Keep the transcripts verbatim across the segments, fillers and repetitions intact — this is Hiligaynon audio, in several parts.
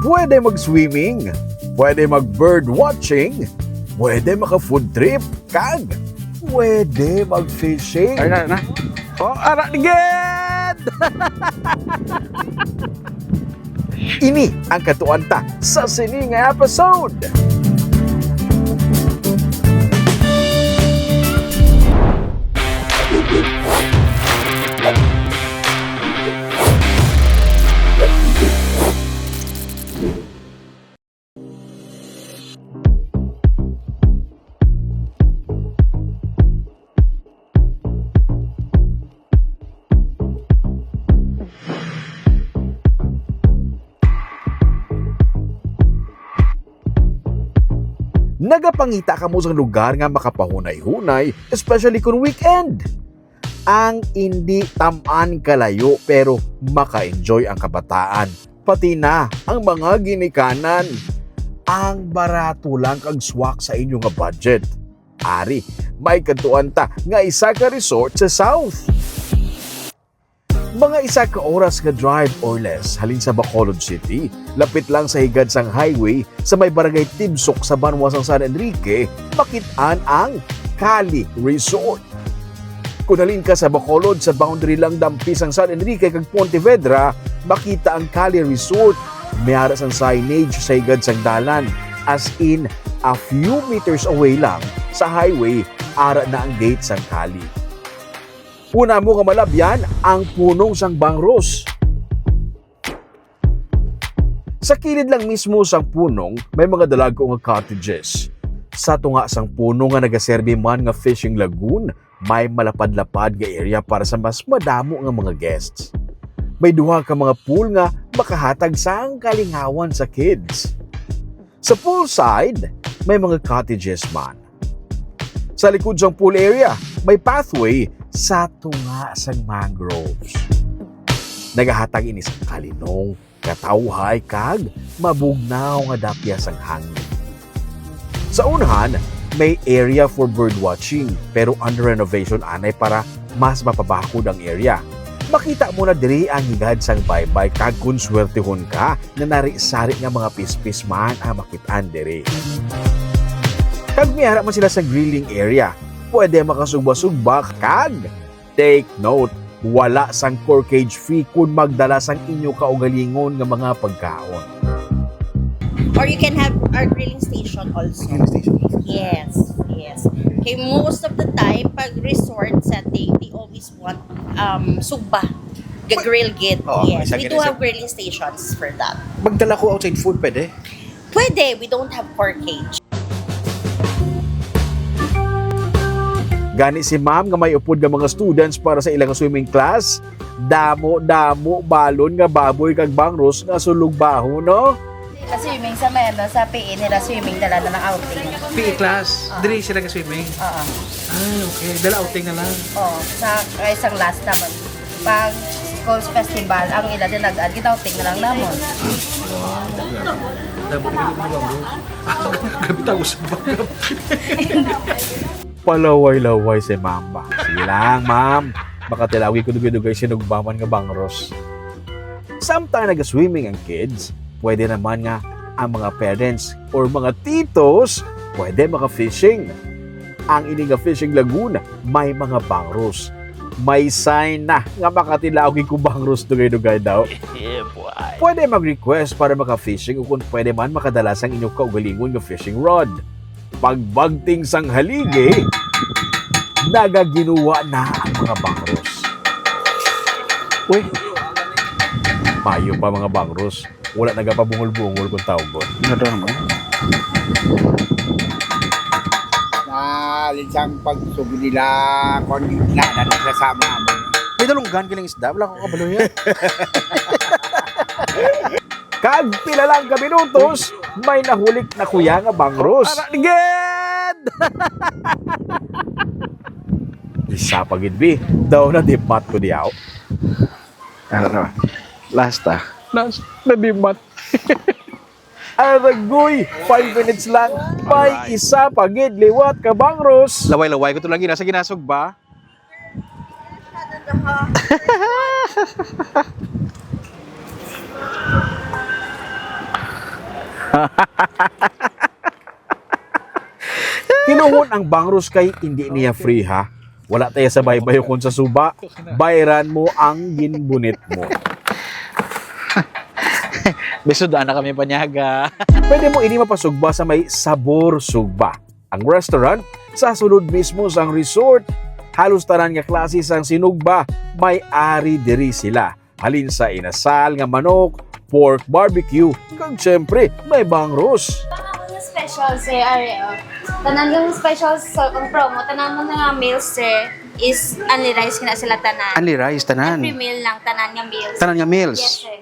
Pwede mag-swimming, pwede mag-bird watching, pwede maka-food trip, kag pwede mag-fishing. Ay, na, na. Oh, ara, gid! Ini ang katuan ta sa sini nga episode. Nagapangita kamo sang lugar nga makapahunay-hunay, especially kon weekend. Ang indi tam-an kalayo, pero maka-enjoy ang kabataan, pati na ang mga ginikanan. Ang barato lang kag swak sa inyo nga budget. Ari, may katuan ta nga isa ka resort sa South. Mga isa ka oras nga drive or less halin sa Bacolod City, lapit lang sa higad sang highway sa may barangay Tibsok sa banwa sang San Enrique, makit-an ang Cali Resort. Kung halin ka sa Bacolod, sa boundary lang dampi sang San Enrique kag Pontevedra, makita ang Cali Resort. May ara sang signage sa higad sang dalan, as in, a few meters away lang sa highway, ara na ang gate sang Cali. Una mo nga malabyan ang punong sang bangros. Sa kilid lang mismo sang punong, may mga dalago nga cottages. Sa tunga sang punong nga nagaserbi man nga fishing lagoon, may malapad-lapad nga area para sa mas madamo nga mga guests. May duha ka mga pool nga makahatag sang kalingawan sa kids. Sa poolside, may mga cottages man. Sa likod sang pool area, may pathway sa tunga sang mangroves. Nagahatag ini sang kalinong, katawhay, kag mabugnaw nga dapya sang hangin. Sa unahan, may area for bird watching, pero under renovation anay para mas mapabakod ang area. Makita mo na diri ang higad sang baybay, kag kon swertehon ka, nanari-sari nga mga pispis man ang makit-an diri. Kag may ara man sila sa grilling area. Pwede makasugba-sugba kag, take note, wala sang corkage fee kon magdala sang inyo kaugalingon nga mga pagkaon. Or you can have our grilling station also. Grilling station. Yes, yes. Okay, most of the time, pag resort setting, they always want, um, sugba. The grill gid. Oo, yes, isa we gid do isa. Have grilling stations for that. Magdala ko outside food, pwede? Pwede, we don't have corkage. Gani si ma'am nga may upod nga mga students para sa ila nga swimming class, damo-damo balon nga baboy kag bangros nga sulogbahon, no? Nila swimming sa may, ano, sa P E nila swimming, dala na ng outing. P E class, ah, diri sila ga-swimming? Oo. Ah, okay. Dala outing na lang. Oo, sa, kay sang last naman. Pag schools festival, ang ila din nag-, gin-outing na lang namon. Wow. Grabe, grabe, grabe. Grabe, tawag sa bagay. Palaway-laway si ma'am ba? Sige lang, ma'am. Makatilaw gid ko dugay-dugay sinugba man nga bangros. Samtang naga-swimming ang kids, pwede naman nga ang mga parents or mga titos pwede maka-fishing. Ang ini nga fishing lagoon may mga bangros. May sign na nga makatilaw gid ko bangros dugay-dugay daw. Yeah, boy. Pwede mag-request para maka-fishing, o kung pwede man, makadala sang inyo kaugalingon nga fishing rod. Pagbagting sang haligi, nagaginuwa na ang mga bangros. Uy, mayo pa, mga bangros. Wala nagapabungol-bungol kung tawgon. Ano daw, no? Na, linsang pagsugod nila, kung na, na, nagsasama mo. May dalunggan kining isda, wala ko kabalo yan. Kag pila lang ka minutos, may nahulik na kuya nga bangros. Ara, gid! Isa pa gid, bi. Daw na dimat ko diyaw. Ano naman? Last, ah. Last, nadimat. Aragoy, five minutes lang. May isa pa gid liwat ka bangros. Laway-laway ko to lagi. Nasa ginasog ba? Masyado na ha. Tinuod ang bangros kay hindi niya free, ha. Wala tayo sa baybayokon sa suba. Bayran mo ang ginbunit mo. Bisud ana kami panyaga. Pwede mo ini mapasugba sa may Sabor Sugba. Ang restaurant sa sulod mismo sang resort. Halos tanan nga klase sang sinugba may ari diri sila. Halin sa inasal nga manok, pork barbecue, kag syempre may bangros. Ang special, sir, are, oh. Tanan yung special sa ang promo, tanan mo na nga meals, sir, is only rice na sila tanan. Only rice tanan. Every meal lang, tanan nga meals. Tanan nga meals. Yes, sir.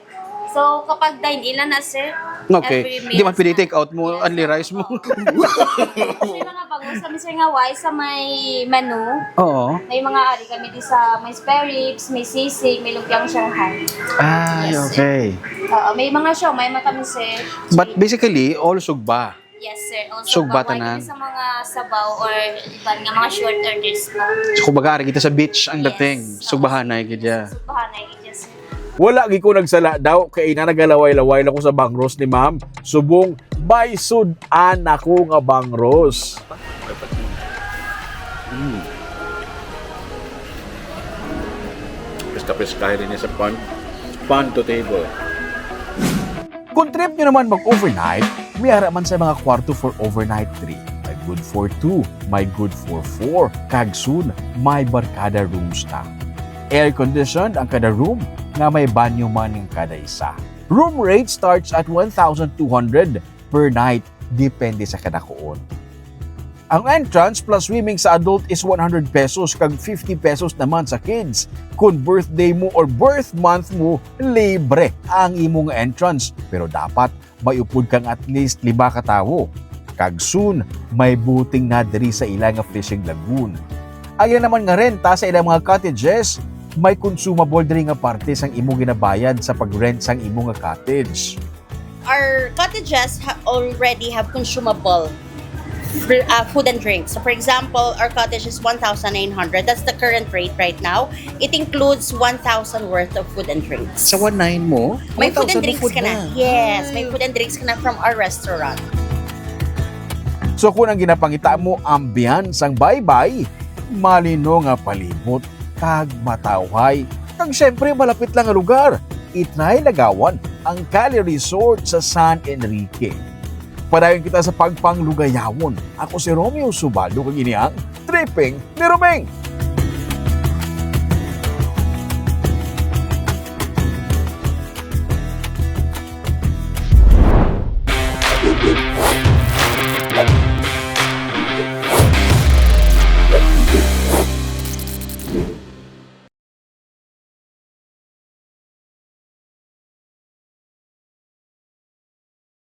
So, kapag dine-in lang na, sir, Okay. every Di man meals pwede na. Take out mo, Yes, only sir. Rice mo. May mga bangos kami, sir, nga why sa may menu. Oo. May mga ari kami di sa may spare ribs, may sisig, may lumpiang Shanghai. Ah, Yes, sir. Okay. Oo, may mga siomai man kami, sir. But basically, all sugba. Yes, sir. Also, Sugba bawal tanan? Sa mga sabaw or iban nga mga short orders po. So, kumbaga, ari kita sa beach ang Yes. dating. Sugbahanay gid ya. Sugbahanay gid ya, sir. Wala gid ko nagsala daw kay ina nagalaway-laway lang ko sa bangros ni ma'am. Subong, may sud-an ako nga bangros. Mm. Piska-piskahin niya sa pond. Pond to table. Kung trip nyo naman mag-overnight, may ara man sa mga kwarto for overnight three. May good for two, may good for four, kag soon, may barkada rooms na. Air-conditioned ang kada room, nga may banyo man ang kada isa. Room rate starts at one thousand two hundred per night, depende sa kadakuon. Ang entrance plus swimming sa adult is one hundred pesos kag fifty pesos naman sa kids. Kung birthday mo or birth month mo, libre ang imong entrance. Pero dapat may upod kang at least lima ka tawo. Kag soon, may boating na diri sa ila nga fishing lagoon. Ang ila naman nga renta sa ilang mga cottages, may consumable diri nga parte sang imo ginabayad sa pag-rent sang imo nga cottage. Our cottages ha- already have consumable fr- uh, food and drinks. So, for example, our cottage is one thousand nine hundred. That's the current rate right now. It includes one thousand worth of food and drinks. Sa one nine mo? May food and one thousand drinks food ka na. Yes, may food and drinks ka na from our restaurant. So kung ang ginapangita mo ambiance ang baybay, malino nga palibot kag matawhay, kag syempre malapit lang nga lugar, i-try lagawan ang Cali Resort sa San Enrique. Padayon kita sa pagpanglugayawon. Ako si Romeo Subaldo kag ini ang Tripping ni Roming.